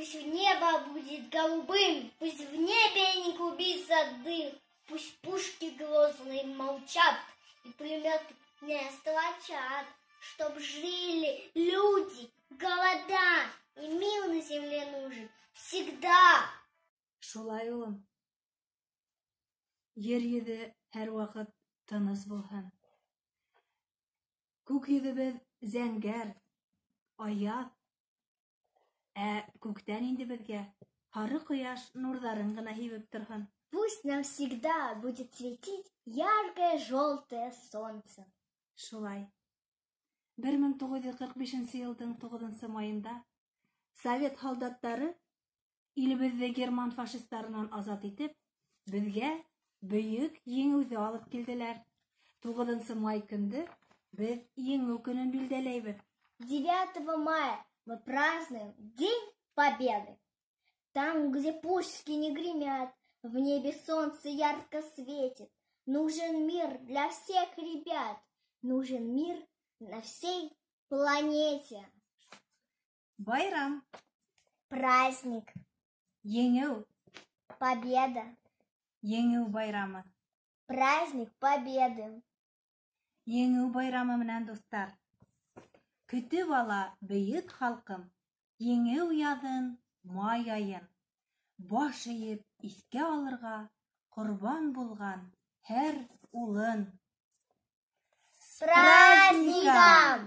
Пусть небо будет голубым, пусть в небе не клубится дым, пусть пушки грозные молчат и пулеметы не строчат, чтоб жили люди, города, и мир на земле нужен всегда. Шулай, улым. Ер йөҙө һәр ваҡыт тыныс булһын. Күк йөҙөбөҙ зәңгәр, аяҙ. Ә күктән инде беҙгә һары ҡояш нурҙарын ғына һибеп торһон. Пусть нам всегда будет светить яркое желтое солнце. Шулай. 1945 йылдың 9 майында совет һалдаттары илебеҙҙе герман фашистарынан азат итеп, беҙгә бөйөк еңеүҙе алып килделәр. 9 май көндө беҙ Еңеү көнөн билдәләйбеҙ. 9 мая мы празднуем День Победы. Там, где пушки не гремят, в небе солнце ярко светит. Нужен мир для всех ребят, нужен мир на всей планете. Байрам. Праздник. Еңеү. Победа. Еңеү байрамы. Праздник Победы. Еңеү байрамы менән, дуҫтар! Көтөп ала бөйөк халҡым Еңеү яҙын, май айын. Баш эйеп иҫкә алырға ҡорбан булған һәр улын. С праздником!